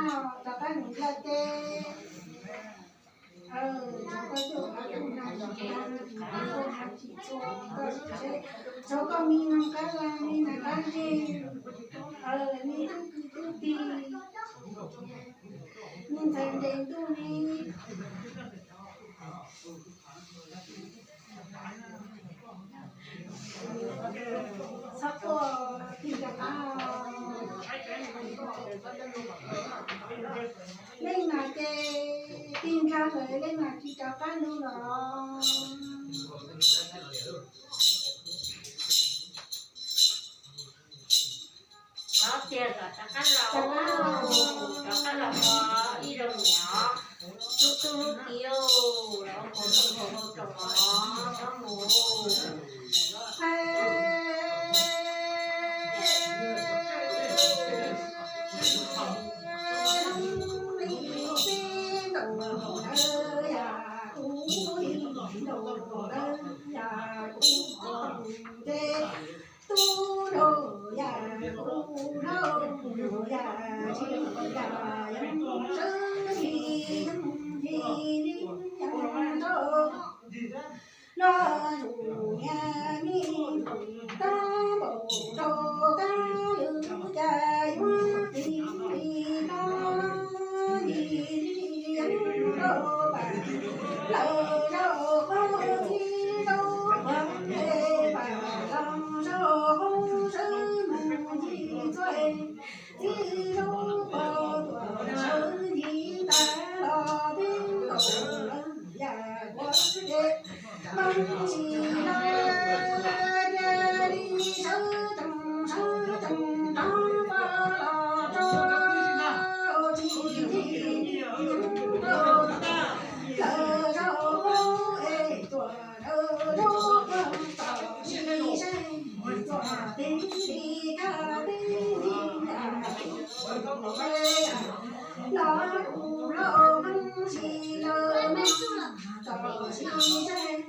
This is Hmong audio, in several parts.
Rov qab mus yaj teb, tsov koj cuaj kav ntuj na, tsov koj cuaj kav ntuj na, tsov koj me noog qab laj, me nas qab zej, me tub kwv tub tij, me ntxhais ntev ntuj ne. Txhob quaj, tig rov qab. Leej nas ces tig nrag lawm, leej nas tsis rov qab ntuj los. Rov tiag kom rov qab los, rov qab los ua ib zaug niam, hlub tub hlub kiv, los ua kaus rooj kaus hau rau mov, rov mus. Tub rau yam kuv rau yam tsis yam yeej sawv tsis yeej tsis li yeej rau. Los zus niam me tab npaum rau kab lwm cas yuav qis li no li li yeej rau pam lawm rau qhov txij rau qhov nqe pam los rau qhov sawv mus ncig txoj txij rau qhov tuam sawv ncig tas los peb nkaus lawm yam kuv ces Mas tsis lawv cia li sawv tsees sawv tsees rov qab los rau tsis ncig rau lawv rau qhov es tuam lawv rau qhov tom tsis saib tuam teb li kab teb li yam los kuv los mas tsis lawv mas tom tsis saib.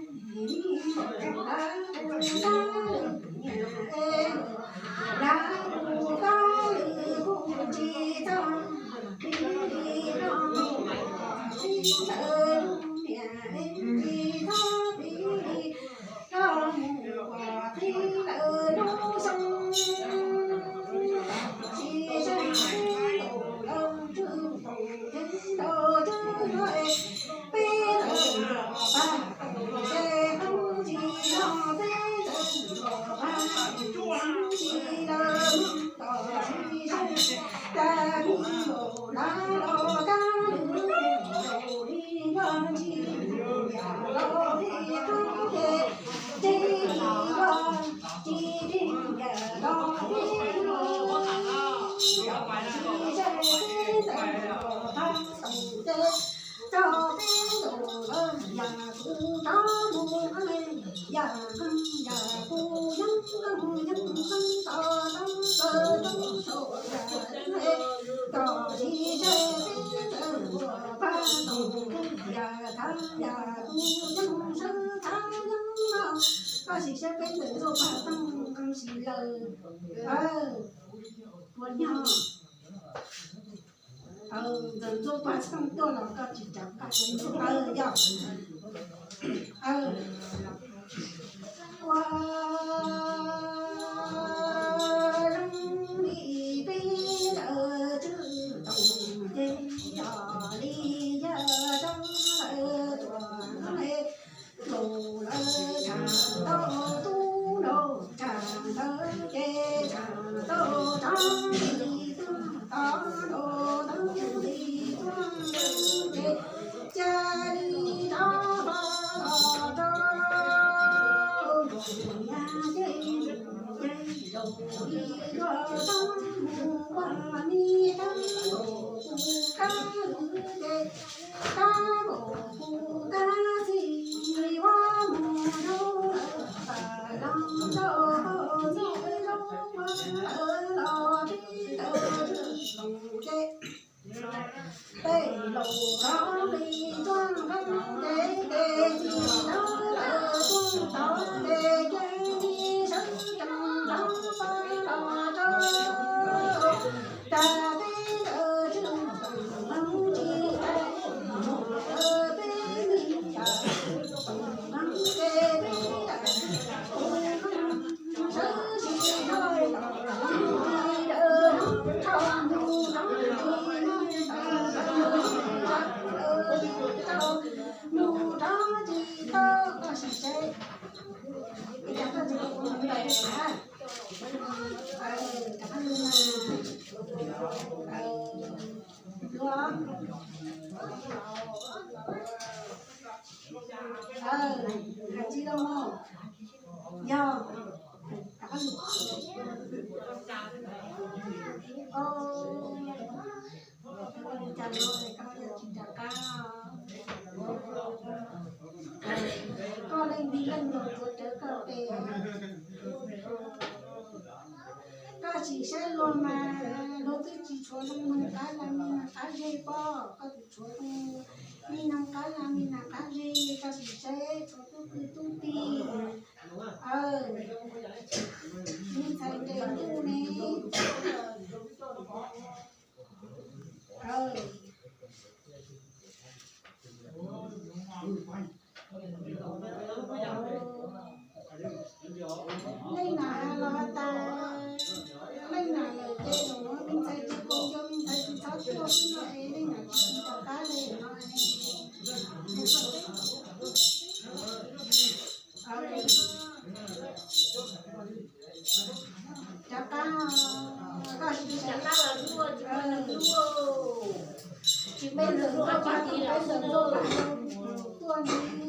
Koj sim saib peb ntawm Ntxuaj Paj Tooj nqee sis laws. Puas yog? Ntxawm Ntxuaj Paj Tooj tuaj los koj tsis rov qab, yog. Ua zoo li peb ntawd Tswv Tooj ces yog li yawg Roob lawv tuam nqe, nkaus lawv tsham tau tub nraug tsham ntawd ces tsham tau rov li tuaj tod nraug tawv li tuaj ntawd ces cia li rov los rau nkaus niam ces nkaus ces nkaus li yuav tau mus ua me tab nkaus kuv kab lwm ces tab nkaus kuv kab txij ua mus rau lawm pam los rau hauv txij rau ua lawm los tib ntawd Tswv Tooj ces peb laus rov li tuaj nqee ces ces txij rau lawm tuaj tod ces cia li sawv tsees rov qab los rau tas peb ntawd Tswv Tooj Hais tsis los yog cas no koj yog tsis rov qab. Koj leej tib leej los tsuav rawv koj tes. Koj sim saib luag mas luag twb tsis tshuav leej neeg qab los me neeg qab ze pob, koj tus tshuav me neeg qab los me neeg qab ze, koj sim saib tshuav tub kwv tub tij. Me ntxhais ntes ntuj ne. Leej nam los has tas, leej nam lawm ces zaum no me ntxhais tsis pom cov me ntxhais tsis txhob tuaj xwb no es leej nam tsis tsis rov qab li no. Rov qab, koj tsis rov qab los luaj, tsis muaj neeg luaj, tsis muaj neeg luaj, tsis muaj neeg luaj tuaj ni.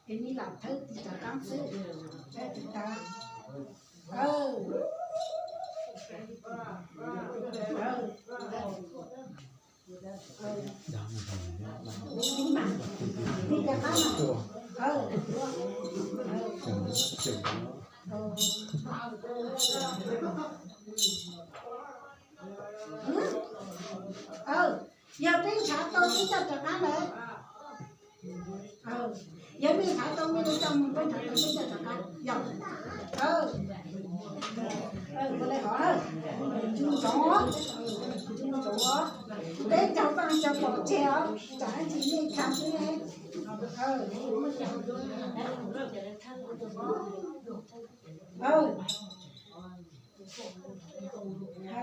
Es me lam thawb tis rov qab xwb, tis tas. Yog peb ntshav tau peb coj rov qab lawm. Yog nej ntshav tau nej coj mus, peb ntshav tau peb coj rov qab yog. Ua li hov, ntsoov, ntsoov, peb cog vaaj cog pom tseg os, tsam ib ntsis nej khav xwb ne.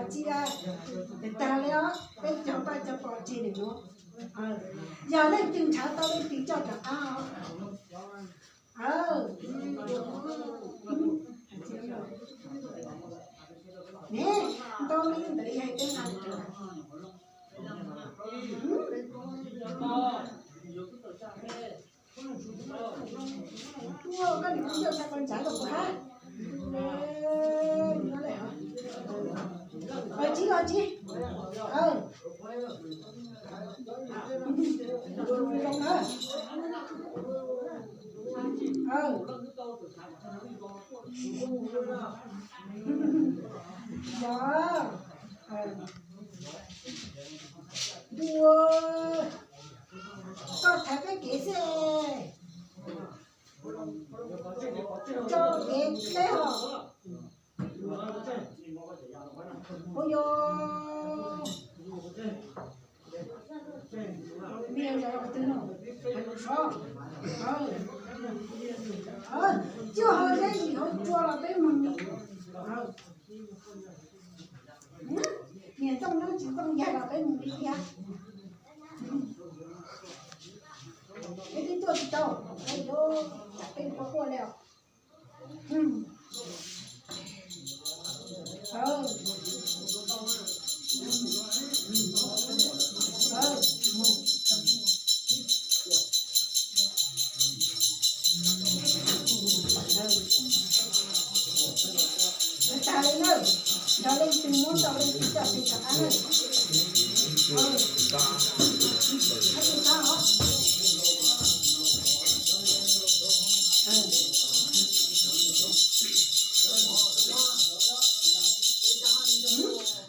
Tsis tag li os, peb cog vaaj cog pom tseg lawm no. Yog leej twg ntshav tau leej twg coj rov qab os. Ne, ntau li ntawd yog peb nqa. Koj nim kuv coj tau koj ntshav rau kuv hab. Tsis los tsis. Yog. Ntuj, koj thaiv peb kev xwb. Tso kev dleb hos. Ua yog, me zov qhov twg no, hais lus sov. Cuaj hau zeb yim hau tsua los peb moog li. Niam Tooj Nub tsis tooj yaig los peb moog li thiab. Peb twb tuaj tsis tau, peb quaj quaj li os. Tag li na, yog leej twg muab tau leej twg coj tes rov qab na.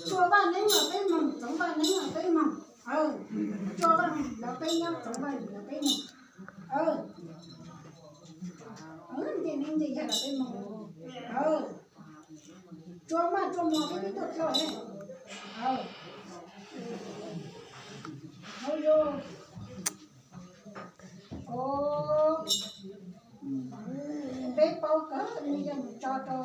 Tsua vaj neeb los peb moog, txoov vaj neeb los peb moog. Tsua vaj los peb nyob, txoov vaj los peb moog. Ncej neeb ncej yaig los peb moog. Tsua maj tsua mos peb twb tuaj txog ne. Peb paub kawg, nws yog mus tso rau.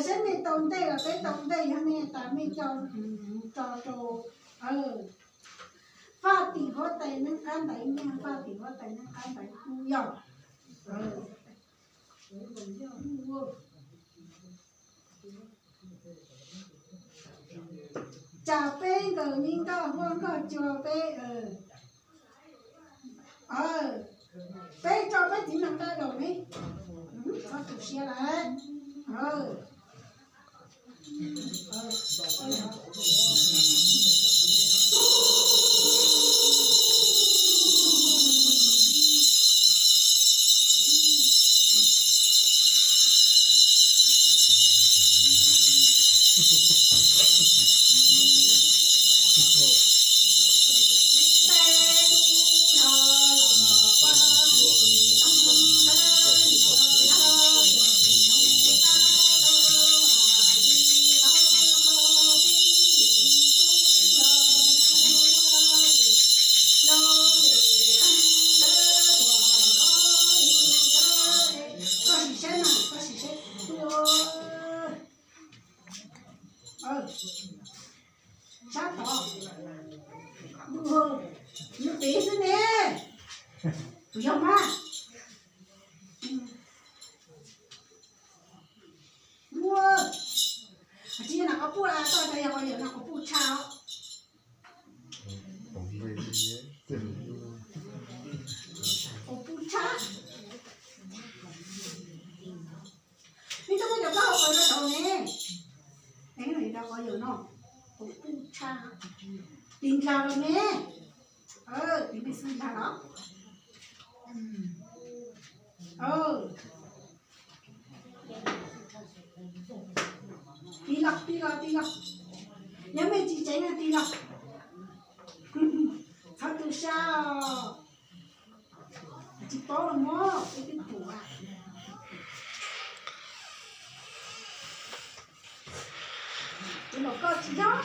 Saib nej Tau ntej los peb tau ntej, yog nej tas mej coj tso rau faj tim huab tais neeb qab ntawd, nej faj tim huab tais neeb qab ntawd kuj yog. Tsam peb nkawm me nkauj huab nkauj cua peb, peb tso peb txiv neej dawb daus ne, txhob tu siab lawm. Koj sim saib mas, koj sim saib. Sab tod, nws pem xwb ne, puas yog mas? Ua, tsis yog nam qhov puj, koj cov yog qhov yawm no qhov puj tshaj os. Qhov puj tshaj. Neb twb muab cov plaub hau qhov no rau ne. Neb rau qhov yawm no, qhov puj tshaj. Tis ntag los ne. Tis mej xwb ntag los. Tis los, tis los, tis los. Yog mej tsis tseev no tis los. Txhob tu sab os. Tsis paub los mas peb twb pum. Tus nraum koj tsis yog.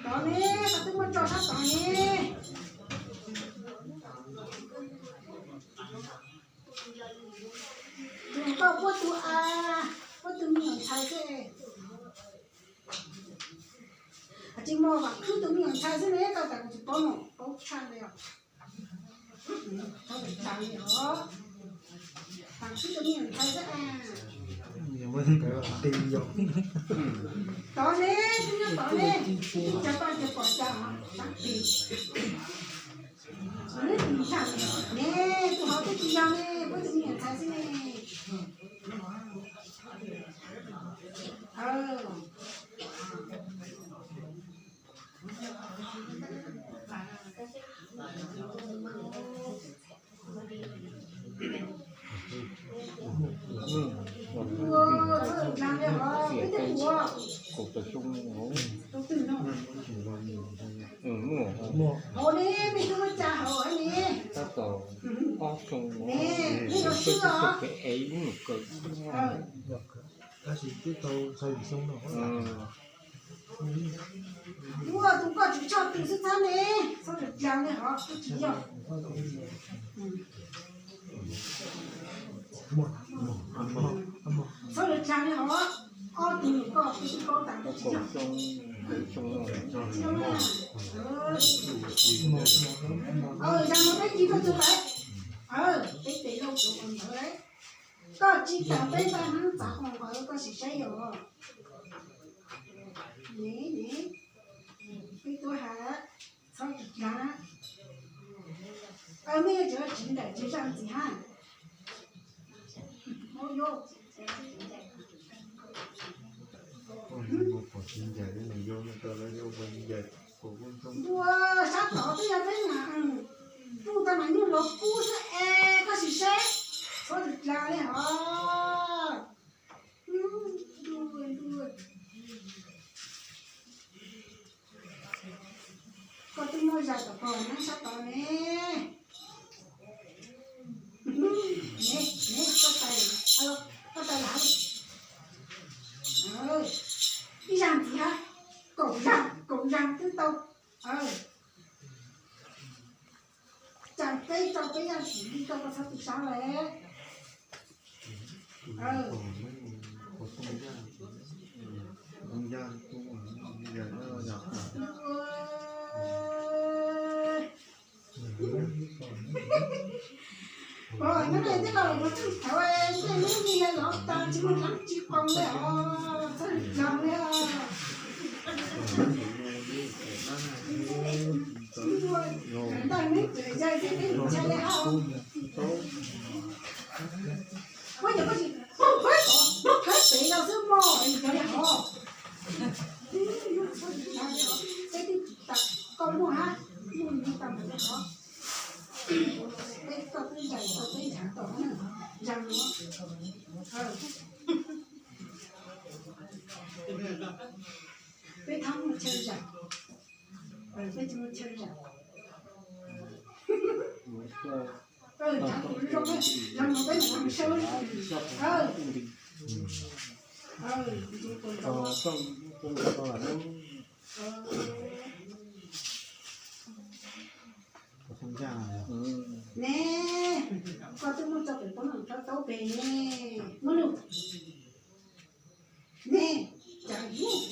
Tod ne, koj twb muab tso sab tod ne. Tus nraum koj puab tus a, puab tus me nyuam ntxhais xwb. Tsis muaj Vam Khwb tus me nyuam ntxhais xwb ne, koj tas kuv tsis paub no, paub tshaj li os. Tsis tas li os. Vam Khwb tus me nyuam ntxhais xwb a. Tod ne, twb nyob tod ne, cov paj cov pom cas sab pem. Ne, tus hauv twb tsis yog ne, puab tus me nyuam ntxhais xwb ne. Hauv ne, mej twb muab tsa hauv ne. Tab tom ob xyoo ne, mej yuav swb os. Tab sis twb tau xya yim xyoo no. Ua tus koj tsis tshaj tus xwb txhab ne, txhob dlaag dlaag li hov, twb tsis yog. Txhob dlaag dlaag li hov, ob tug nws koj twb paub tas twb tsis yog. Zag no peb ci koj tug lawm, peb tes lauj tsuav qhov ntawd lawm. Koj tsis tas peb ntaj hnab txav qhov nqawd koj sim saib yog. Ne, ne, peb tuaj has, txhob dlaag dlaag. Mej yuav tsum tsiv nraim tsis zaj ntxiv hab. Ntua sab tod twb yog peb mas, puj tau mas nyuj lov kub xwb es koj sim saib, txhob dlaag dlaag li hov. Koj twb muab zaj tom koj nab sab tod ne. Ne, ne, koj tais, koj tais lawm. Ib zaj ntxiv hab, kaum zaj, kaum zaj twb tau. Tsam peb tso peb zaj ntxiv li koj, koj txhob tu sab lawm. Ua, nyob li tij laug los txog thaum ntsej muag niag los tas tsis muaj dlaab tsi qoo li os, txhob dlaag li os. Tsis muaj ntaag neb txawm yog tib neeg ntshai li hab. Ua yog koj tsis pub koj tod, koj pem no xwb mog, cov li hov. Peb twb tas koj muaj hab, muaj li tas mus li hov. Peb koj twb zais tau peb ntshav tom na, zais nuav. Peb thab muaj chaw zais, peb tsis muaj chaw zais. Ntshav kuv zoo, zais nuav peb mus sau. Ne, koj twb muab tso pem pob noom rau taub pem ne, muab lug. Ne, cas yug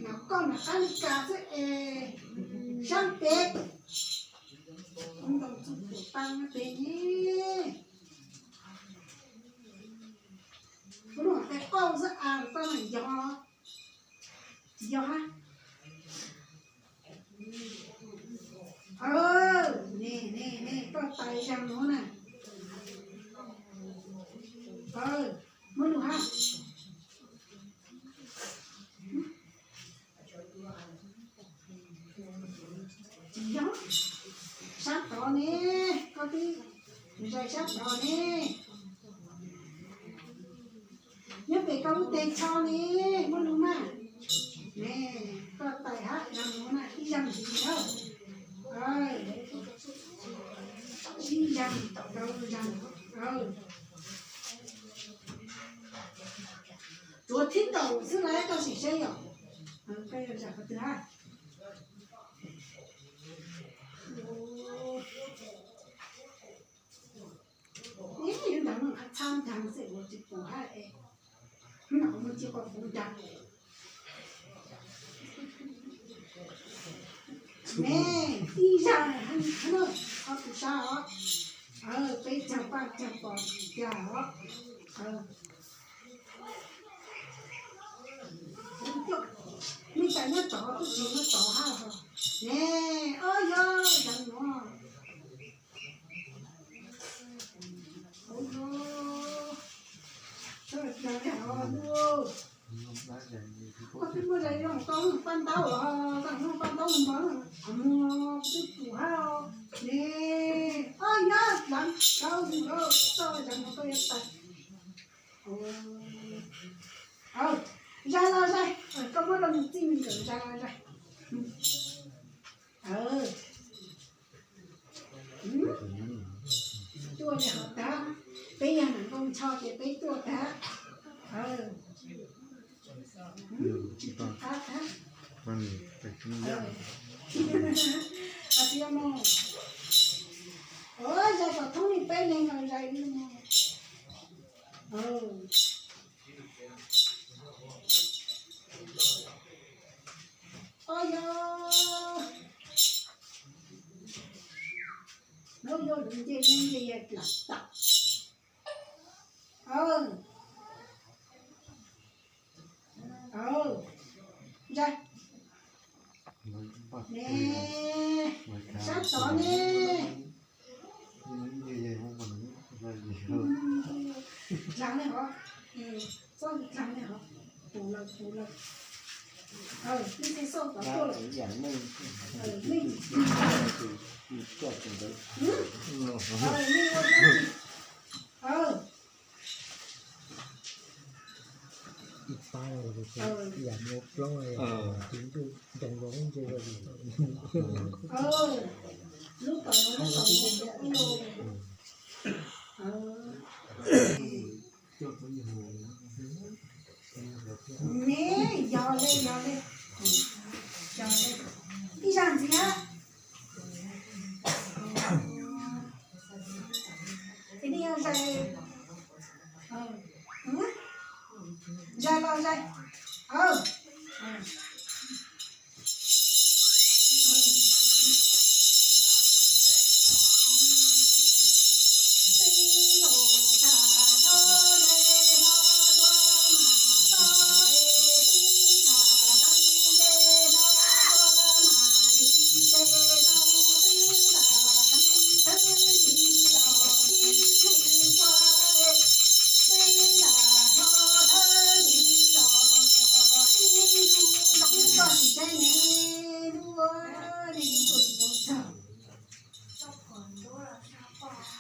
mas koj mas qab li kas xwb es, sab pem, ntoo txug pem pab pem ne. Ua luaj qe qauj xwb as, koj mas yog, yog hab. Ne, ne, ne, koj tais zag nuav na. Muab lug hab. Tsis yog, sab tod ne, koj twb zais sab tod ne. Nyob pem koj lub teg tsho ne, muab lug mas. Ne, koj tais hab zag nuav na, ib zag ntxiv na. Ib zag rau zag. Tsuav thib kaum xwb lawm, koj sim saib yom. Koj yuav zais qhov twg hab? Ib ntawd no txhab ncaag xwb ua tsis pum hab es, no muaj tsis qhov puv ncaag. Ne, ib zag hab, qhov kuv sab os. Peb caug paj caug pos cas os. Mej tas nyob tod, tub tsis nyob tod hab. Ne, o yog zag nuav. Ua, txhob dlaag li hov lug. Koj twb muaj zais zoo koj paj ntaub los, koj muaj paj ntaub mog, qhov muag twb pum hab os. Ne, o yog dlav khaub lug, txoj zag nuav koj yuav tais. Zais los zais, koj muab rau nws txij nws nkawm, zais los zais. Tuaj li hov tag, peb yog nam nkoos ntsho ces peb tuaj tag. Tsis qab tag. Zais kom thoob li peb leeg los zais li no. O yog, lub yuav lub nce yeej nce yag dlam tam. Zais. Ne, sab tod ne. Dlaag li hov, txhob dlaag li hov, pum lawm pum lawm. Mej txhob xauj tod tuaj lawm. Mej, mej ua dab tsi? Ib pab yam muaj plaub, tus ntuj ntoos los ntshe. Lub tod, lub tod, lub tod. Ne, yog li, yog li. Yog li. Ib zag ntxiv hab. Ib zag zais, zais los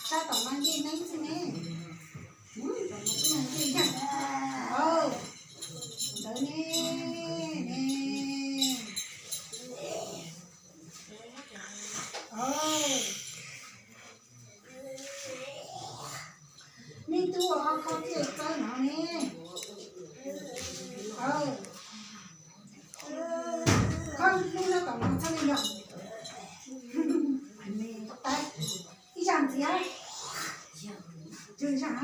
Sab tom no ncej neeb xwb ne. Tom no twb yog ncej yag. Ntawd ne, ne. Nej twb ua ob khob dlej txawb no ne. Khob lub nyob tom no txhaj li yog. Ib zag ntxiv, tsw zag.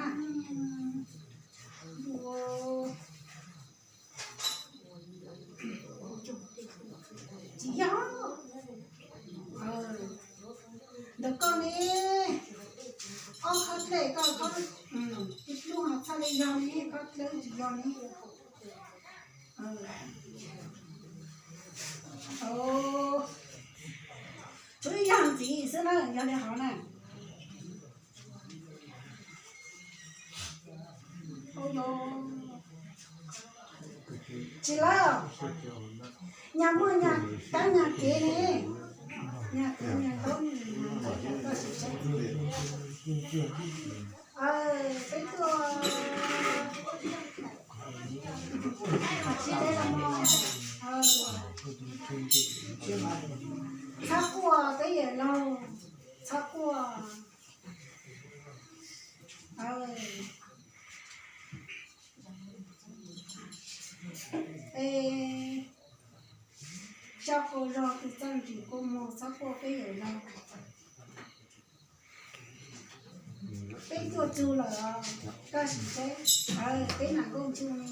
Tsis yog. Ntawm koj ne, ob khob dlej koj, ib lub ho txhaj li yog ne, khob dlej tsis yog ne. Tshuav ib zag ntxiv xwb na, yog li hov na. Tsis lawm, nyag muaj nyag kab nyag kev ne, nyag kev nyag taub, peb tuaj txhob quaj peb yawm laug, txhob quaj. Es xyov kuv zog tus txawj ntsim kuv mus txhob quaj peb yawm laug. Peb tuaj txug lawm, koj sim seb, peb nam nkauj ntsug ne.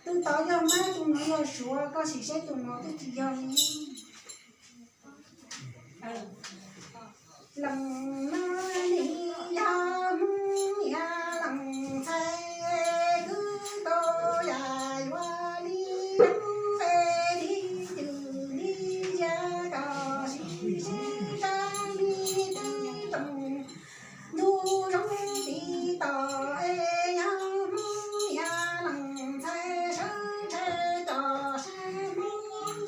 Tus tod yog mab, tus no yog suav, koj sim seb tus no twb tsis yog li. Leej no nws yog Hmoob niam leej ntxhais, kwv tau yam yuav li Hmoob es tib cwm li ya kom sim seb sab me twb zoo, ntuj zoo tib tom es yog Hmoob niam leej ntxhais, sawv tshais kom sab Hmoob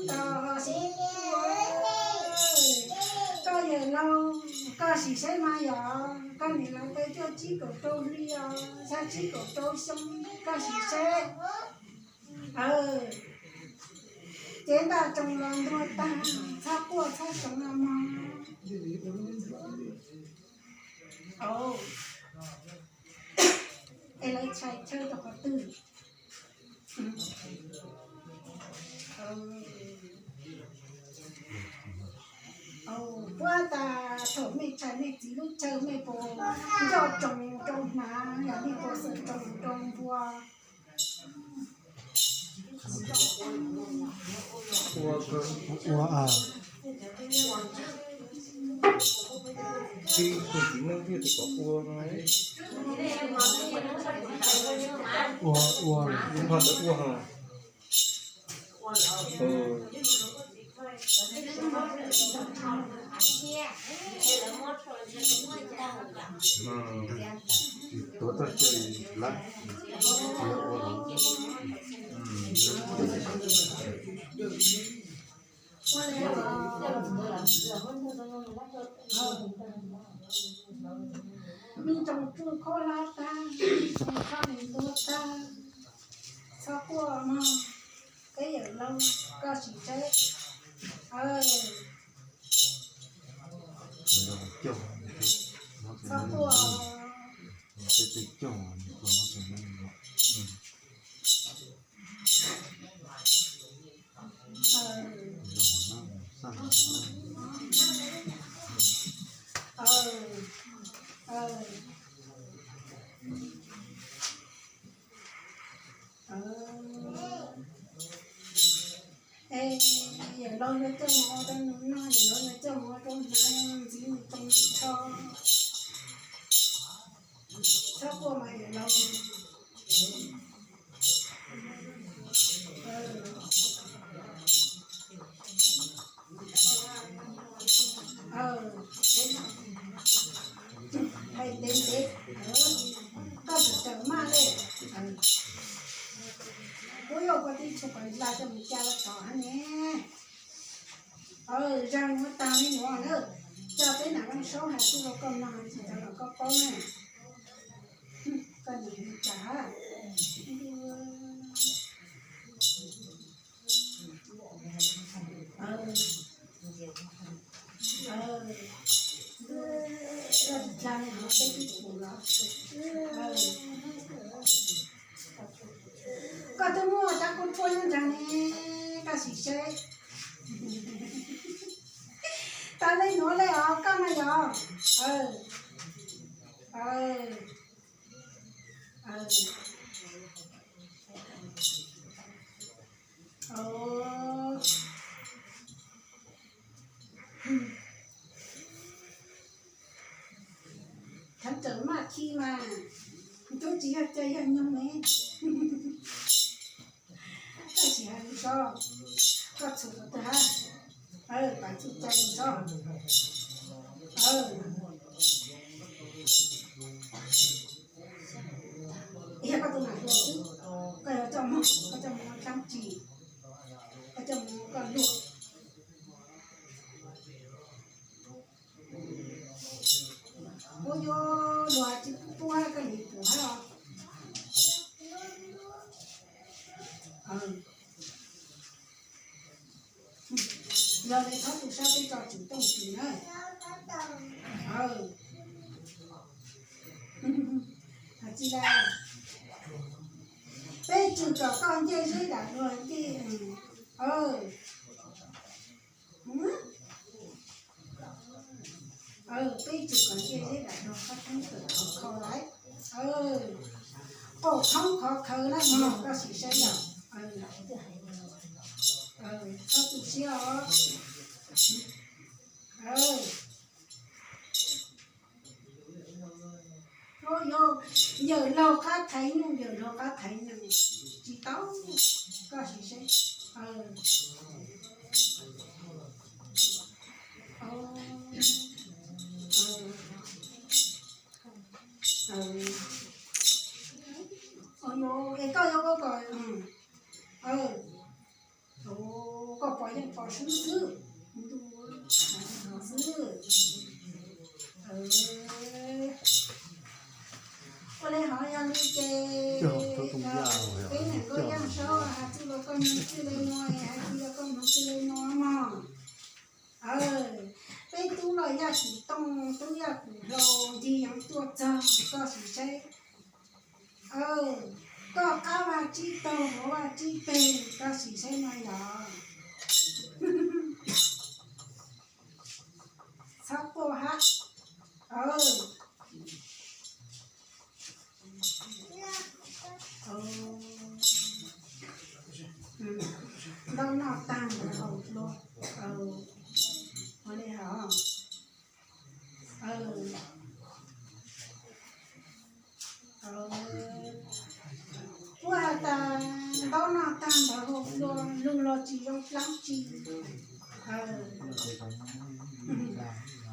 kom sim. Koj yawm laug, koj sim seb mas yog koj niam lawv peb tuaj tsib kaum rau hli os, xyov tsib kaum rau xyoo, koj sim seb. Ces ntaj tsoos los ntuag tag, txhob quaj txhob seev no mog. Es lawv tshais chaw rau qhov twg? Puag ta thaum mej tshais mej txiv lub chaw mej puas nco tsoos rau hnav, yog mej puas xav tsoos rau npua? Ua, ua, ua. Txiv neej thiaj tsis kom ua no. Ua, ua. Ua ho tawm ua ho. Tuav txoj cia lab, ua los. Me ntsoos tsuj khaub hlab tag, me ntsoos tsuj khaub hlab tag, txhob quaj mog, peb yawm laug koj sim seb. Txhob quaj. Coj mus ua rau nws noj, yawm laus coj mus ua rau hnav ntxiv nws tau nws tso. Txhob quaj mas yawm laus. Hais ntev ntev, koj tseem tawm maj li. Ub, yog koj tib tshua pais la coj mus cab los tod hab ne. Zag nuav tag li nuav na, coj peb nam Looj Saub has txuj rau koj mloog tsis tau los koj paub na. Koj niam hu cas? Koj twb muaj cov kua ruaj nyob nraag ne, koj sim saib. Tas li nuav le os koj no yog. Khav tawm maj khi mas, ntub tsis yog cai yog nyoog ne. Koj sim hais lus sov, koj txhum qhov twg hab? Pab txhum cai lus sov. Yog koj tus nam hluas xwb, koj yuav coj moog, koj coj moog dlaab tsi? Koj coj moog koj luag. Ua yuav luag tsis pub hab koj niam pum hab os. Yog le thab tug sab peb tso tsum tooj tsum na. Has tsi la, peb tsum kom koj ncej zeb dam luag ncej. Peb tsum kom ncej zeb dam luag qab theeb kawm khov kho lawm. Qaum thoob khov khaws na mog, koj sim saib yog. Txhob tu siab os. Yawm laug qab thaiv nyuj, yawm laug qab thaiv nees, tsis tau. Koj sim saib. Es koj yuav ua kom, koj pom yeej pom swb xwb, ntu xwb. Ua le hov yog li ces peb nam Nkauj Yaj Saub has txuj rau koj mloog txij le nuav, has txuj rau koj mloog txij le nuav mog. Peb tub los yaj kuv tooj, tub yaj kuv hlau, ntig yeev tuaj txog, koj sim saib. Koj qab vaj tsib taug, hauv vaj tsib peg, koj sim saib no yog. Txhob quaj hab. Ntaub noj tag ntawd haus dlua. Ua li hov. Puab has tas ntaub noj tag ntawd haus dlua, lug los tsis zoo dlaab tsi.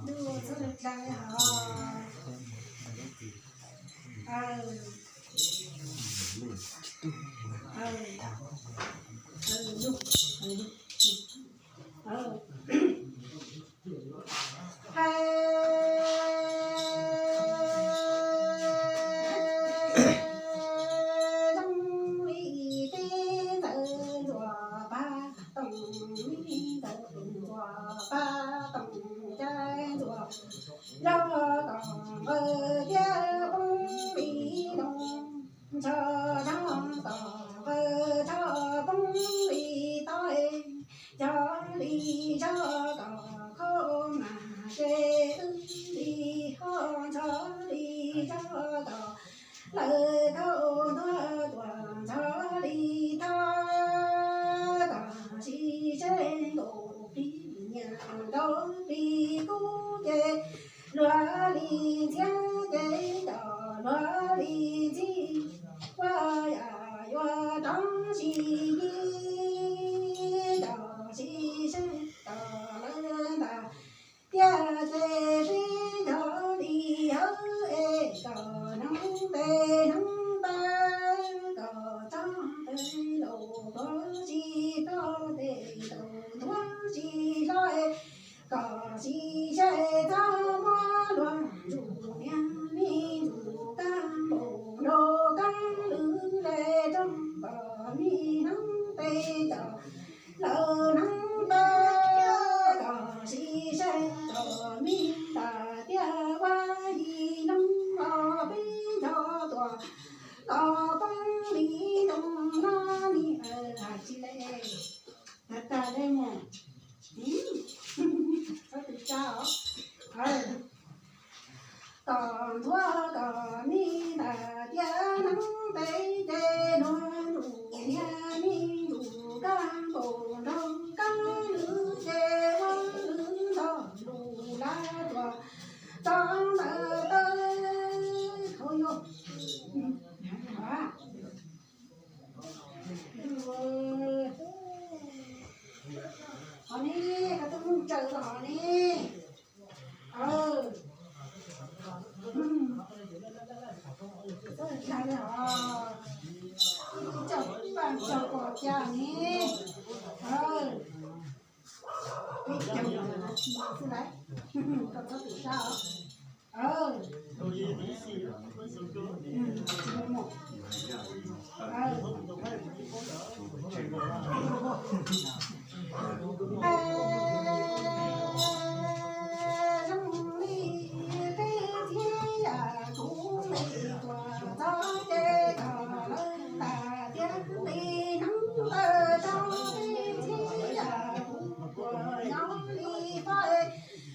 Lug txhob dlaag hov. Hais zoo li teb ntawd ntxuav pab toom, li ntawd ntxuav pab toom, caij ntxuav zog kom nqawd thiab poob li noo, ntshav zog kom nqawd zog poob li taub, cog li zog kom khaub mas, ces wb li ho ntshaw li zog kom lawv khaub ntuag tuaj, ntshaw li thab kom tsis seb nkaus plig nrau plig kub ces luag li ntxhiab ces cov luag li ntxhi, ua yam yuav rov sib yig cov sib seb cov lawv ntag. Tiag ces peb nco li hawv es kom hneev tes hneev taw, kom tsob ntawd laus tuav tsis tau tes laus tuav tsis hlob es kom sib seb txhob muab luag ntsuj niag me ntsuj kab npaum nraug kab lwm le rooj, kom me hneev tes cov lawv hneev taw, kom sib seb kom me ntas tiaj ua yim leeg los peb nco tuaj los poob li zoo no ni. Hais tsis le, tag tag le mus, txhob tu sab os. Kom ntxuav kom me ntas tiaj hneev tes ces luag ntsuj niag me ntsuj kab npaum nraug kab lwm ces ua lwm ntxog lus lab tuaj txog ntawm taw khau yog. Qhov ne, koj twb mus tsaws los ne. Txhob dag li os, ib tug coj paj coj pos cas ne. Peb caug xwb lauj, koj txhob tu sab os. Zoo li peb txiv yam kuv li tuaj txog ces kom lawv tas tiab li hneev taw rau peb txiv yam kuv tuaj nyob li fab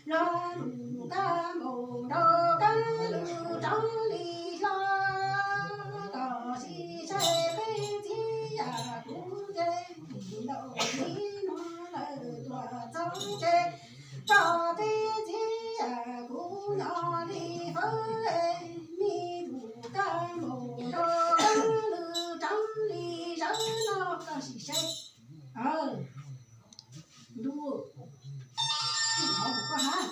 los lus kab npaum nraug kab lwm rov li hlob kom sib seb peb txiv yam kuv ces ntau li no lawv tuaj txog ces tso peb txiv yam kuv nyob li fab me ntsuj kab npaum nraug kab lwm rov li zawv no koj sim seb. Ntuj, hauv koj hab,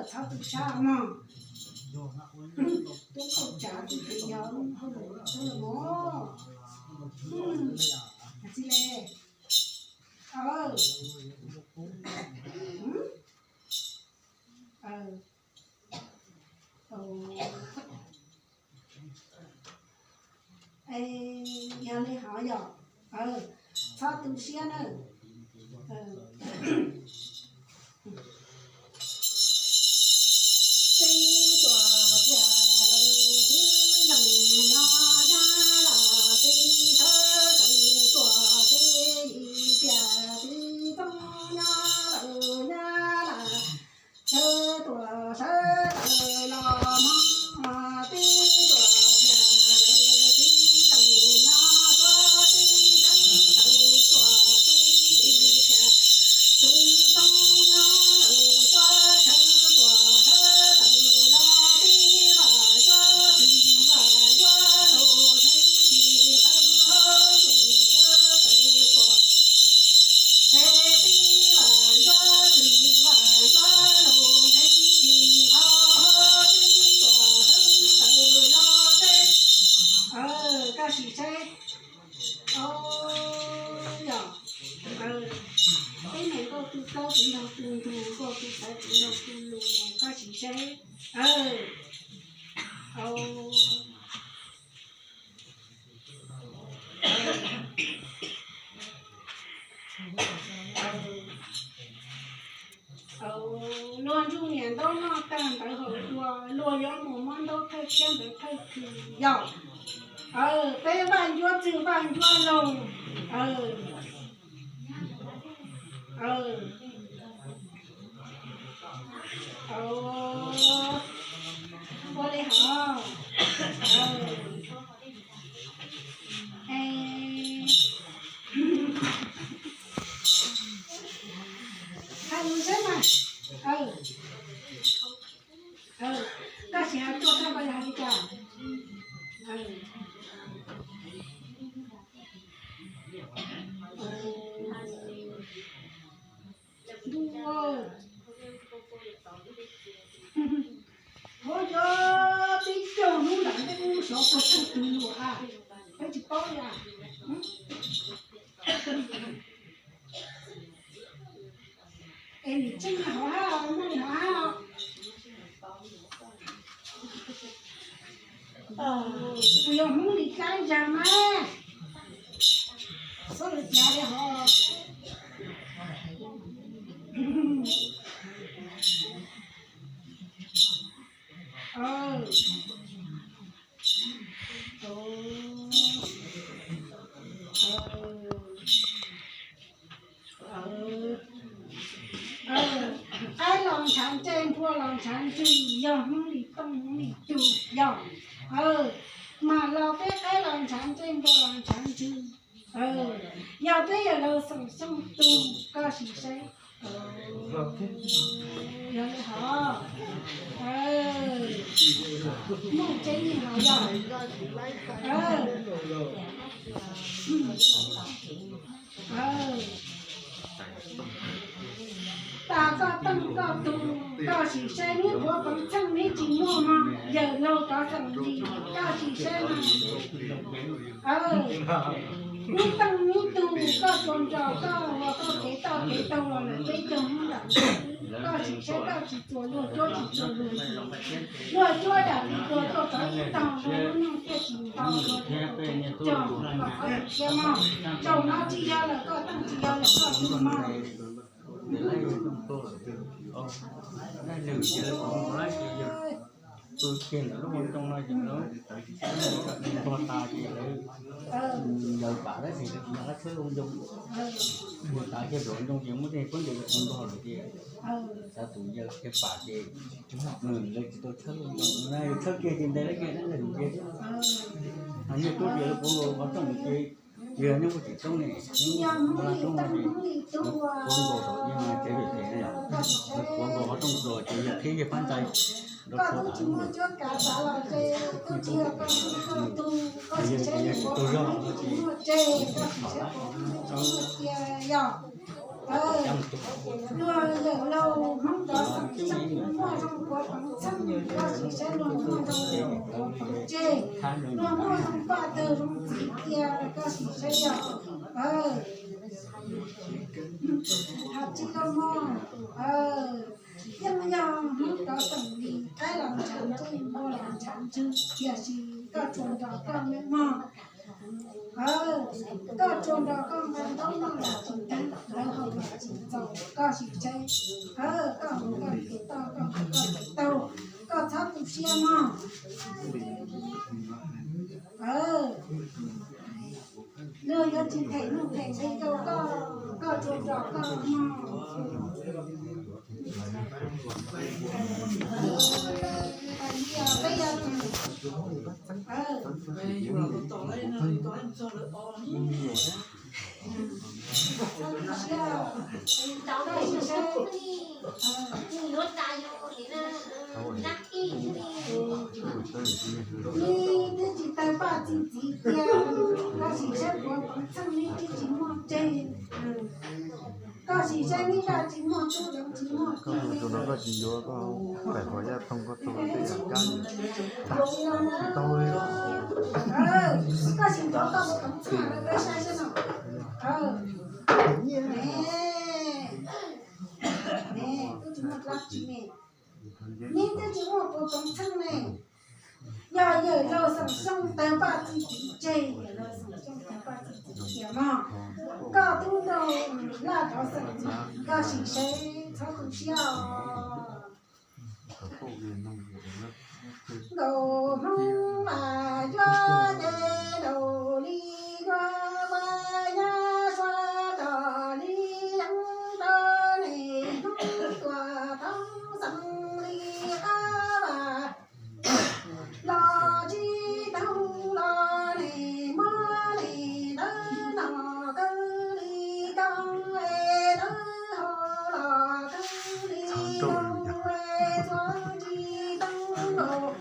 txhob tu sab mog. Tub kauj tsav twb pem yog hauj lwm txhua mog. Txi le. Yog li hov yog, txhob tu siab na. Tib tuam tiag lawm twb yeej nyob nyab laj, tib thawb tawm tuam teb yim tiag twb txooj nyob lawm nyab laj. Sawv tuam sawv tawm los mog, tib tuam tiag lawm twb yeej nyob tuaj, tib thawb tawm tuam teb yim tiag twb txooj nyob lawm tuaj, sawv tuam sawv tawm los tib vam yuav tug vam yuav lug theej tsis hawb hauv tus sawv tawm tuam. Peb tib vam yuav tug vam yuav lug theej tsis hauv tib tuam sawv tawm los teb. Koj sim seb. Yog, peb mus nkauj tu plaub tus nrog tu ntug, nkauj tu xaiv tus nrog tu lus, koj sim seb. Luag ntsuj niam ntaub noj tag ntawd hauv dua, luag yuav mus muab ntaub thawj thiab ntawv thawj khw yog. Peb Vaj Ncuab txwg Vaj Ncuab laug. Ua li hov. Cov puas tseem tus lus a, peb tsis paub li a. Es nim tseem hauv hab os, muaj li hauv hab os. Kuv yog Hmoob li dlaab ntag mas. Xob lawv cav li hov. Qaib los ntshav ntseg, npua los ntshav ntswg, yog Hmoob li tooj Hmoob li tug yog. Mas los peb qaib los ntshav ntseg, npua los ntshav ntswg. Yog peb yawg laug Xeem Xyooj tug, koj sim saib. Yog li hov. Muaj tseeb li hov yog. Tas koj tooj koj tug, koj sim saib neb puav peev txheej neb tsis muaj mog, yawg laug cov xeem lis koj sim saib mas. Neb tooj neb tug koj tsuas nrog koj ua koj kev toj kev taug los lawm peb cov Hmoob ntawd. Koj sim saib koj tsis txuas luag cuab tsis txuas luag, luag cuab dam li luag tuaj tov ib tog zoo lub neej thiaj tsis nto luag cog koj qhov tsis siab mog. Zaum no tsis yog lawm koj tooj tsis yog lawm koj tug mog. Tus kiag ntawm lub moo ntoo no ces lawv npog tas ces lawv, yawg pam tab sis lawv tsis nco qab tshawb moo ntoo. Npog tas kiag npog ntoo ces muab tej pob ntses mus npog lawm ces xav tus yawg kiag pam ces lawv tsis tau tshawb moo ntoo na, yog tshawb kiag ces ntes lawv kiag dab ntawg ces. Niaj tub ces lawv puav nkaus qhov rooj ces, yog nyob puag tim roob ne, nyob puag tim roob no ces lawv puav nkaus tom ib tsev pem pem na yom, lawv puav nkaus qhov rooj tsuas ces yawg qhib yawg phab ntxai nrov rhuav tas. Yawg ces yawg tsis tau zog no ces, luag yawm laug Hmoob cov xeem xeeb muaj zoo puav peev txheej, koj sim saib luag muaj zoo puav peev tseg, luag muaj zoo paj tawg zoo txiv cia, koj sim saib yog. Has tsis tau mog, yeej yog Hmoob cov xeem li qaib los ntshav ntswg, npua los ntshav ntswg, tiam sis koj tsuas nrog koj me mog. Koj tsuas nrog koj nqa ntaub noj los tsis teeb, lawv haus los tsis txaus, koj sim saib. Koj haus koj kev toj, koj haus koj kev taug, koj txhob tu siab mog. Luag yuav tsis them nuj them nqi rau koj, koj tsuas nrog koj mog. Neb twb tsis tau paj txi txiv cia, koj sim saib puav peev txheej neb twb tsis muaj tseg. Koj sim saib neb twb tsis muaj tub tsis muaj ki. Tus no koj tsis yuav koj, pem qhov yaj thoo koj tau tej yam kab li. Koj sim nrog koj puav peev txheej lawv peb saib saib no. Neb twb tsis muaj dab tsi ne. Neb twb tsis muaj puav peev txheej ne. Yog yawm laug Xeem Xyooj tawg paj txi txiv tseg, yawm laug Xeem Xyooj tawg paj txi txiv tiag mog. Koj tub nraug Laj cov xeem ntxwv, koj sim saib txhob tu siab os. Nkaus Hmoob mas yuav ces nkaus li yuav ua nyab sua rog li yeeb rau ne, Hmoob tuaj thoob xeem li qab vas los tsis tau los ne, muab ne tawb no kawg li koob, tawb hau los kawg li zoo, txhua tsis tau los. Hmoob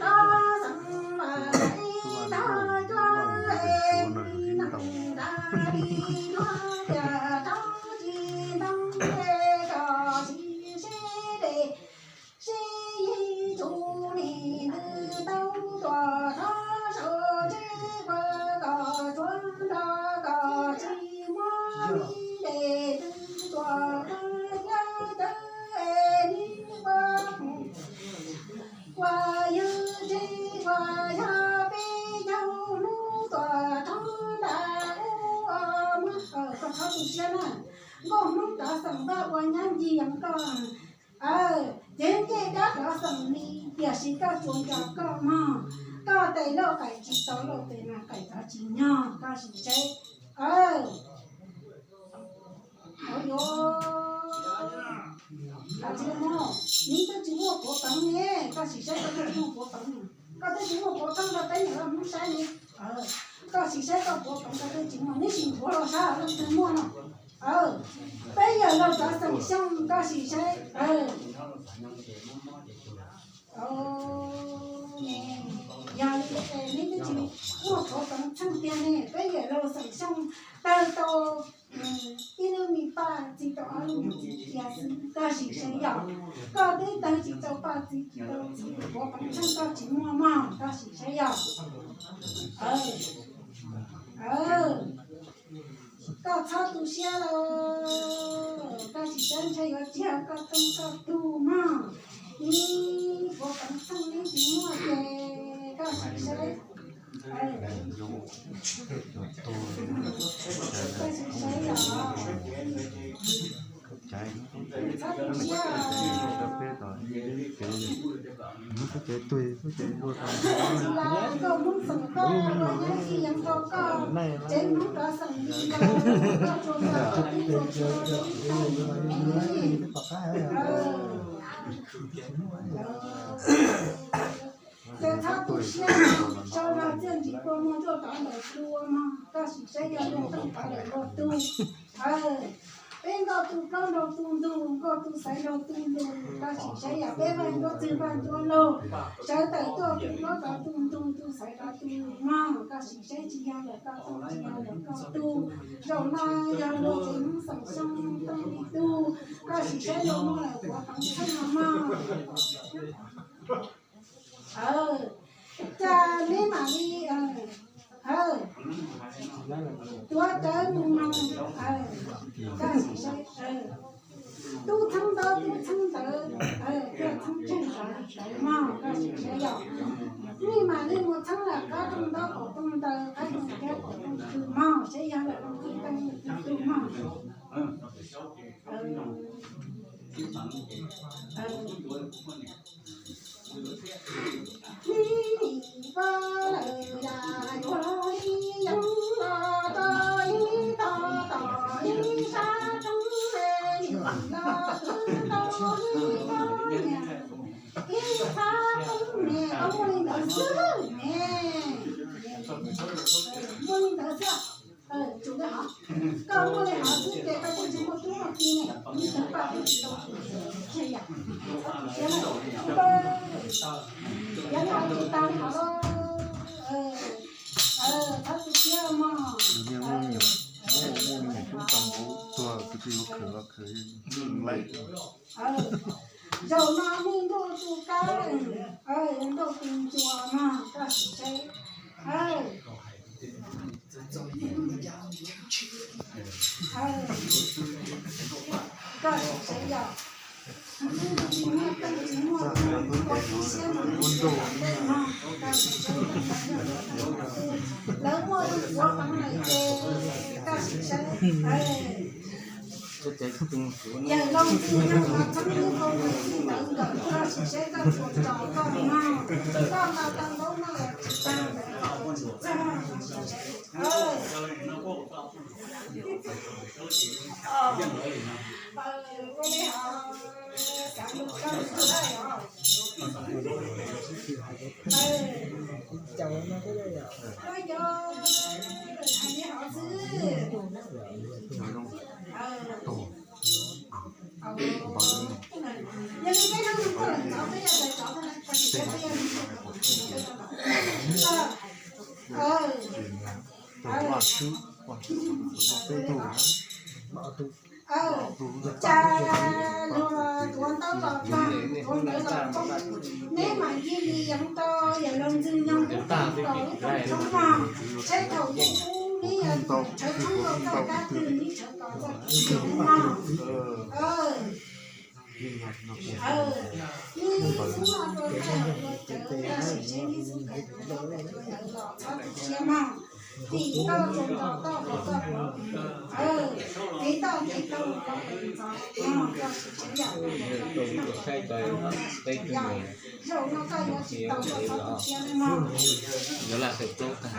thoob xeem mas ib thoob cuab li noog nrad li duab, cas rov tsis ntoo, koj sim seb dej seb yig tsuv ne, ntws tau tuaj tu siab na. Nkauj Hmoob cov xeem Vaj ua nyab ncig yees koj, aw, cev ncej dab cov xeem li, tiam sis koj tsuas nco koj mog. Koj tes lauj qaim tsis tau lauj tes mas qaim cov tsis nyog, koj sim saib. Aw, aw yuav, koj tsis muaj, neb twb tsis muaj puav peev ne, koj sim saib koj twb tsis muaj puav peev, koj twb tsis muaj puav peev rau peb niam Hmoob saib ne. Koj sim saib koj puav peev koj twb tsis muaj, neb sim nthuav los saib leej twg muaj no. Peb yawm laus cov xeem Xyooj koj sim saib. Yog li ces neb twb tsis muaj puav peev txheej tiag ne, peb yawm laus xeem Xyooj tawg tau ib lub me paj txi tau ob lub me txi cia xwb, koj sim saib yom. Koj twb tawg tsis tau paj txi tsis tau txiv puav peev txheej koj tsis muaj mog, koj sim saib yom. Koj txhob tu siab lauj, koj sim saib ntshe yuav tsis yog koj teej koj tug mog. Neb puav peev txheej neb tsis muaj ces koj sim saib. Koj sim saib yom. Txhob tu siab. Nkauj Hmoob xeem koj ua nyab ncig yees rau koj, tsev Hmoob cov xeem li los koj tsuas nco koj twb tsuas tsis tau li ib tag li. Ces txhob tu siab, sau los txiaj ntsim kua muag tuaj rov ntawm tua mog, koj sim saib yog luag tooj rov ntawm luag tu. Peb nkauj tu plaub nraug tu ntug, nkauj tu xaiv nraug tu ntug, koj sim saib yog peb vaj ncuab txwg vaj ncuab laug, sawv tawm tuaj tu plaub rov tu ntug tu xaiv rov tu ntug mog, koj sim saib tsis yog lawm koj tooj tsis yog lawm koj tug. Zaum no yog luag tsev Hmoob xeem Xyooj tooj li tug, koj sim saib luag muaj lawm puav peev txheej no mog. Cas neb mam li tuav rawv mus noog, koj sim saib, tub txheeb ntaub tub txheeb ntawv, tuaj txheeb tsheej ntawv ntawv mog, koj sim saib yom. Nej mam li mus txheeb lawm qab rooj ntaub qaum rooj ntawv, qab rooj kiab qaum rooj khw mog, saib yog lawm rooj khw teej rooj khw tug mog. Muaj li ntawd xwb. Koj muaj li hov xwb ces koj twb tsis muaj tub muaj ki ne, ib tug paj twb tsis tau tseg yam. Yog li hov tsis tau li hov, txhob tu siab mog. Muaj me nyuam tub tau npaum tuag kwv tij ua khwv los khwv laij. Zaum no nej ntuj tu kab, ntuj tu ncua mog, koj sim saib. Koj sim saib yom. Tsis muaj teej tsis muaj tub, ua ib siab no, lawv muaj lub puav peev lawm ces koj sim saib. Yawg Looj Ntxwg Nyoog no txheeb lub kau ntawd txij ntawd nkawm, koj sim saib koj tsuas tso koj mog, koj nqa tau ntaub noj los tsis tag, tsis txog, koj sim saib. Ua li hov, xav lus koj lus tsuag os. Koj yog hais li hov xwb. Yog li peb hnub no koj lawm ntxov peb yog tawv tsov, peb yog tawv tsov, peb yog tawv tsov. Cas luag tuav ntaub los tag, tuav ntawv los poob, neb mam ncig li yeev rau yawm Looj Ntxwg Nyoog tus tos lub rooj tshoob mog, saib thaum ub neb yog tus tshawv tshoob rau txoj kab twg neb tshawv tos txoj kab twg mog. Neb xub no rau thaij hauv ua cawv, koj sim saib neb xub kawm tus ntaub kawm tus ntawv los txhob tu siab mog. Tim toj txuas ntsos toj txuas toj, kev toj kev tau tau kev ntxov, koj sim saib yom. Saib tau peb tug zaum no koj yuav tsis tau txhob tu siab li mog. Yuav lam tawm plaub tag.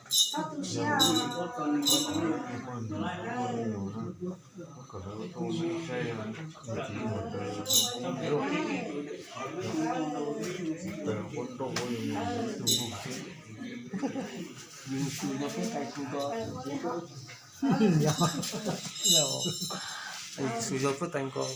Txhob tu siab. Sus zog pwb tais nkaus.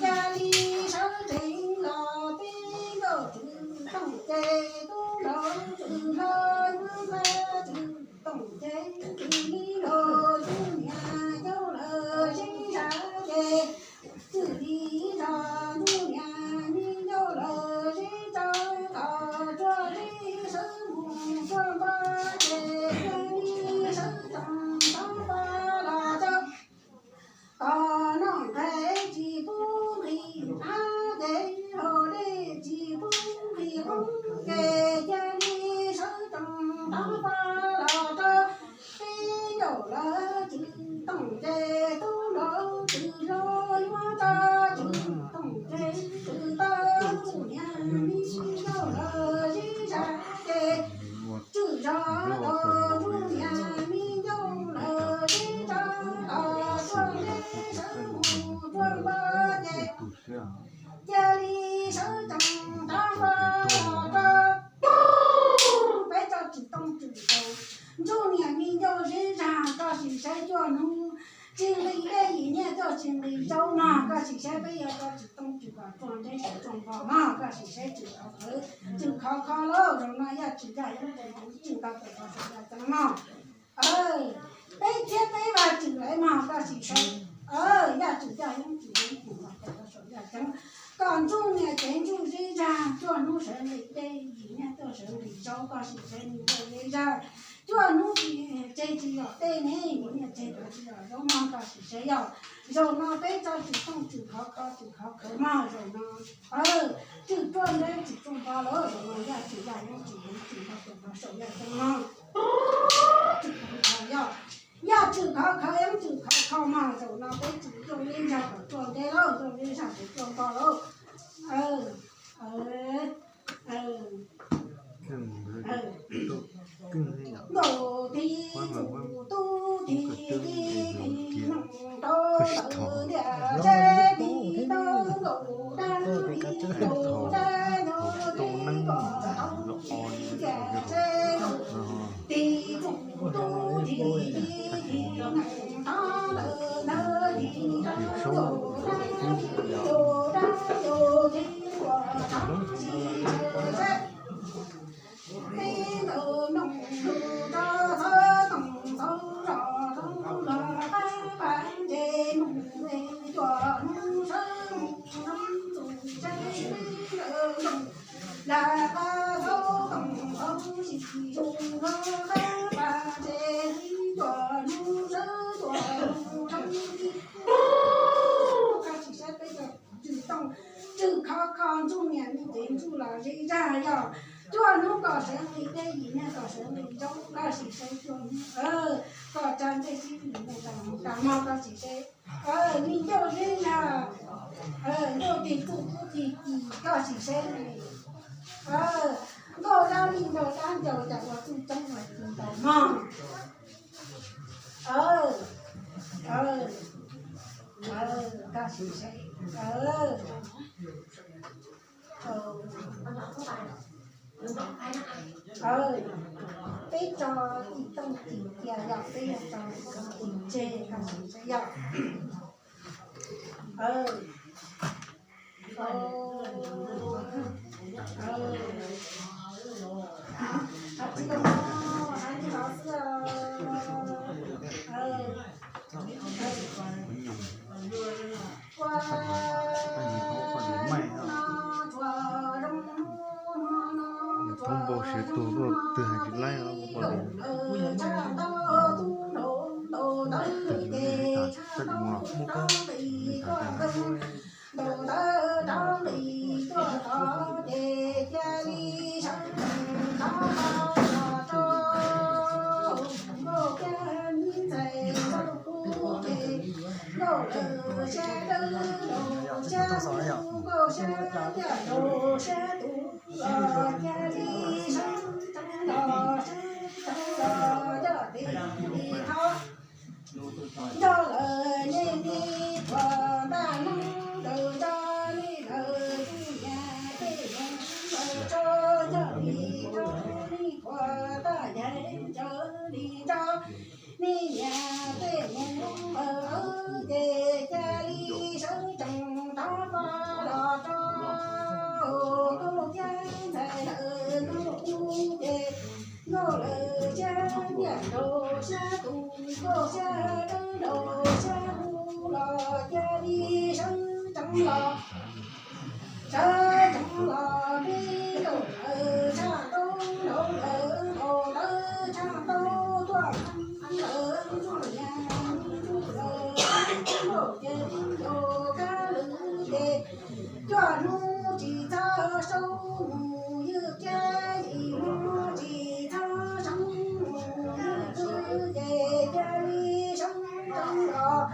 Yog li sawv tsees los peb nkauj Tswv Tooj ces tub laug Tswv Hlob, Tswv Tooj ces Tswv Li los Tswv Niam Yau lawv sib zam ces Tswv Li los Tswv Niam Me Yau lawv sib tso tos tsuag li sawv mus tsuag npog ces cia li sawv tsees tov npog los tso. Tom no nqes tsis pub nqis av ces hauv dej tsis pub nqis qoob ces cia li sawv tsees tov npog los rau peb yawg lawv Tswv Tooj ces tub laug Tswv Hlob yuav rau Tswv Tooj ces Tswv Tooj niam me yau lawv sib zam ces Tswv Zos tos Tswv niam me yau lawv sib zam tos tsuag li sawv mus tsuag npog ces cia li sawv tsees tov npog los rau peb rau Tswv Tooj Tswv Tooj, Ntsuj niam me yau sib zam, koj sim saib cuaj hnub tsis nqis dej yim niaj tuaj tsis nqis zaub no, koj sim saib peb yuav rau Tswv Tooj Tswv kom tsuag nreb kom tsuag npog no, koj sim saib Tswv khov khov, Tswv khov kho lauj, zaum no Yaj Tswv Yaj Yeeb Tswv tau tawm rau saum yaj ceeb no. Peb thiab peb Vaj Tswv lawv mog, koj sim saib, Yaj Tswv Yaj Yeeb Tswv tau tawm rau saum yaj ceeb, kom Ntsuj niam cev Ntsuj sib zam, cuaj hnub sawv nqis dej yim niaj tuaj sawv nqis zaub, koj sim saib me yau sib zam, cuaj hnub tseg tsis zom dej ne, yim niaj tseg tsis zom zaub mog, koj sim saib yog. Zaum no peb rau Tswv Tooj Tswv khov kho Tswv khov khov mog, zaum no Tswv tsuag nreb Tswv tsuag npog lawm, zaum no Yaj Tswv Yaj Yeeb Tswv Yeeb Tswv tau tawm rau saum yaj ceeb mog. Tswv khov kho yog, Yaj Tswv khov kho Yeeb Tswv khov kho mog, zaum no peb Tswv Tooj Yeeb zam kom tsuag nreb lauj, Tooj Yeeb zam kom tsuag npog lauj. Nkaus tis txuj tub tis ci tis noog rau lawv ntiaj teb tis tau nkaus dab tis nkaus dab nkaus tis kom tau tis ntiaj teb nkaus tis txuj tub tis ci tis noog rau lawv ntawd tis tau nkaus dab tis nkaus dab nkaus tis kom tau tis txhawv seb. Peb nkawd noog lus rau thawv toom txhau zos thoob los qab pas ntses mus es cuaj hnub sawv mus zoo txuj seb peb nkawd noog lam qab thawv toom txhau sis zoo los qab pas ntses li cuaj hnub sawv cuaj hnub zoo li. Koj sim saib peb cov Tswv Tooj Tswv khov kho Ntsuj niam me cev Ntsuj los zeb zag yog cuaj hnub kom sawv nqis dej yim niaj kom sawv nqis zaub, koj sim saib cuaj hnub kom tsa ntsej sib nqis mus tas mus tas mog, koj sim saib. Me ncauj zeb zag, ncauj tis txuj tub tis ci, koj sim saib li. Nkauj dab li ncaus dab ncaus cas ua txuj coob ua ci ntaus mog. Koj sim saib. Peb tso ib tooj tim cia yog peb yuav tso tim tseg, koj sim saib yog. Tsis tau no, hais li no xwb. Sab dawb los sab hlub, nkauj sab ntiag nraug sab tus los, cia li sab tseeb los sab tseeb los, coj tes li thov. Nrog lawv nej me tuam ntaj noob ntawd, nrog nej lawv kuj nyiam tej mus lawv tso, coj li rau nej tuam taj yaj ncaws li nrog nej nyiam tej mus lawv ces, cia li sawv tsees rov qab los rau nkauj thiab ntxhais lawv nkauj u ces, nkauj lawv sab ntiag nraug sab tus, nkauj sab dawb nraug sab hlub los, cia li sawv tsees los. Sawv tsees los peb nkauj lawv tshaj tau, nraug lawv nraug lawv tshaj tau, tuaj lawv ntsuj yam ntsuj lawv nkauj ces nraug kab lwm ces, cuaj hnub tsis txhob saub mus ywj kiag, yim hnub tsis txhob saub mus ywj twg ces, cia li sawv tsees los.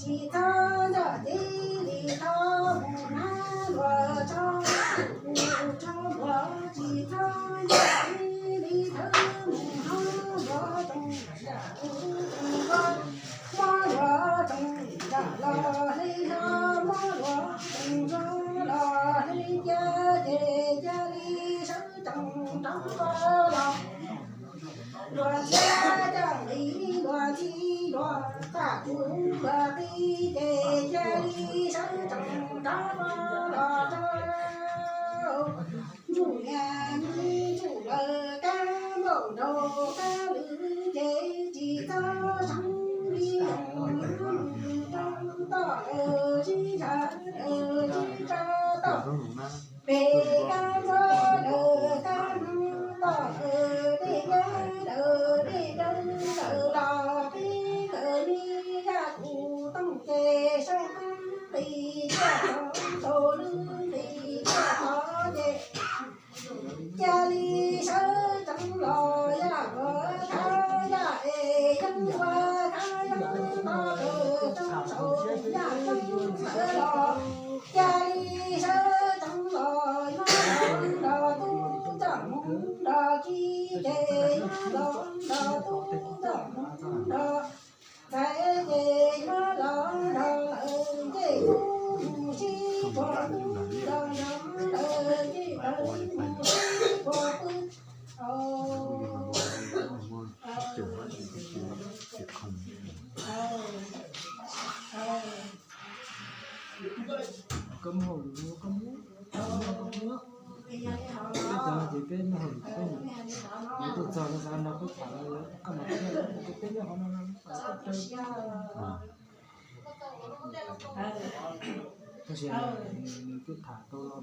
Tsis txhob nco ces li thov mus hnav luag tso, mus tso luag, tsis txhob nco ces li thov mus hnav luag tso, mus tso luag, mob luag tso, nram los hle hlo, mob luag tso, nram los hle cia ces, cia li sawv tsees rov qab los. Luag thiab coj nqi luag, nqi luag, txaj kuv luag qi ces, cia li sawv tsees rov qab los rau ntsuj yam ntsuj lawv kab npauj nraug kab lwm ces, tsis txhob saub li toj lawm sib zam lawm sib tsa toj. Pem kab ntxob lawm kab hneev toj lawm, dej nyab lawm dej dawb lawm los, peb nkawd me yaj kuv tooj ces, saub qab nqis coj tod, saub lwb nqis coj tod ces, cia li sawv tsees los, yaj luag khav yaj es, yeeb luag khav yeeb tod lawm, rau saum yaj yeeb lawm los, cia li sawv tsees los, nyob los nrog tub coj mus nrog ki ces, nyob los nrog tub coj mus nrog ntxhais ces, nyob los nrog lawv ncej kub mus sib puag, nrog nrog lawv ncej lawv mus sib puag pw. Koj muaj hauj lwm koj mus, koj mus, peb cov ces peb muaj hauj lwm peb mus. Lawv tuaj txog lawv xav nrog peb tham, koj mam tham, peb nyob qhov no no, peb tham tau los.